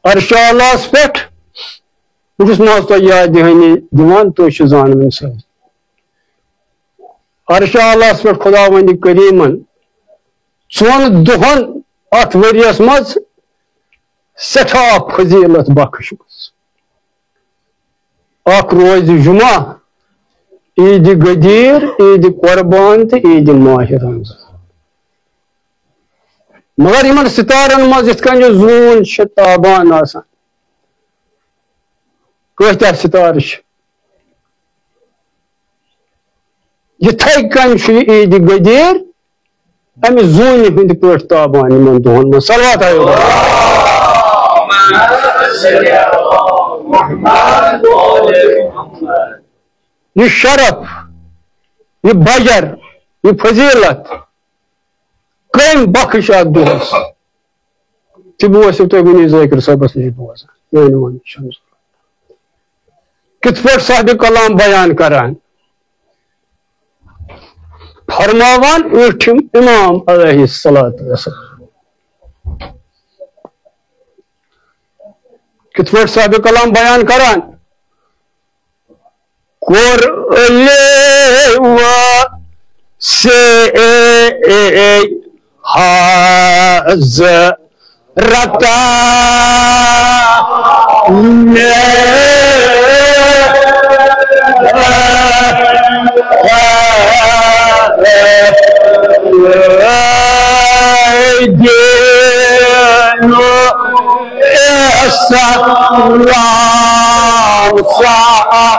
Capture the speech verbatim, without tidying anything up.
عرشِ اعلیٰ ہس پٮ۪ٹھ، بہٕ چھُس نہٕ حظ تۄہہِ یاد دِہٲنی دِوان، تُہۍ چھِو زانوٕنۍ سٲری۔ عرشِ اعلیٰ ہس پٮ۪ٹھ خداوندِ کریٖمن ژۄن دۄہن اتھ ؤرۍیس منٛز سٮ۪ٹھاہ فضیلت بخشمٕژ۔ اکھ روزِ جمعہ، عیٖدِ غدیٖر، عیٖدِ قربان تہٕ عیٖدِ ماہِ رمضان۔ مگر یِمن ستارن منٛز یِتھ کٔنۍ یہِ زوٗن چھِ تابان آسان، کۭتیاہ ستارٕ چھِ، یِتھے کٔنۍ چھُ یہِ عیٖدِ غدیٖر امہِ زوٗنہِ ہٕنٛدِ پٲٹھۍ تابان یِمن دۄہن منٛز۔ صلوات ہایو۔ یہِ شرف، یہِ بجر، یہِ فضیلت کٔمۍ بخش اتھ دۄہس؟ تہِ بوزِو تُہۍ وُنی ذٲکر صٲبس نِش بوزان، میانہِ وننٕچ چھنہٕ ضروٗرت۔ کِتھ پٲٹھۍ صاحبِ کلام بیان کران، فرماوان أٹھِم امام علیہ الصلوۃ والسلام۔ کِتھ پٲٹھۍ صاحبِ کلام بیان کران، کوٚر علیوا سے حضرت دین احسان سا کون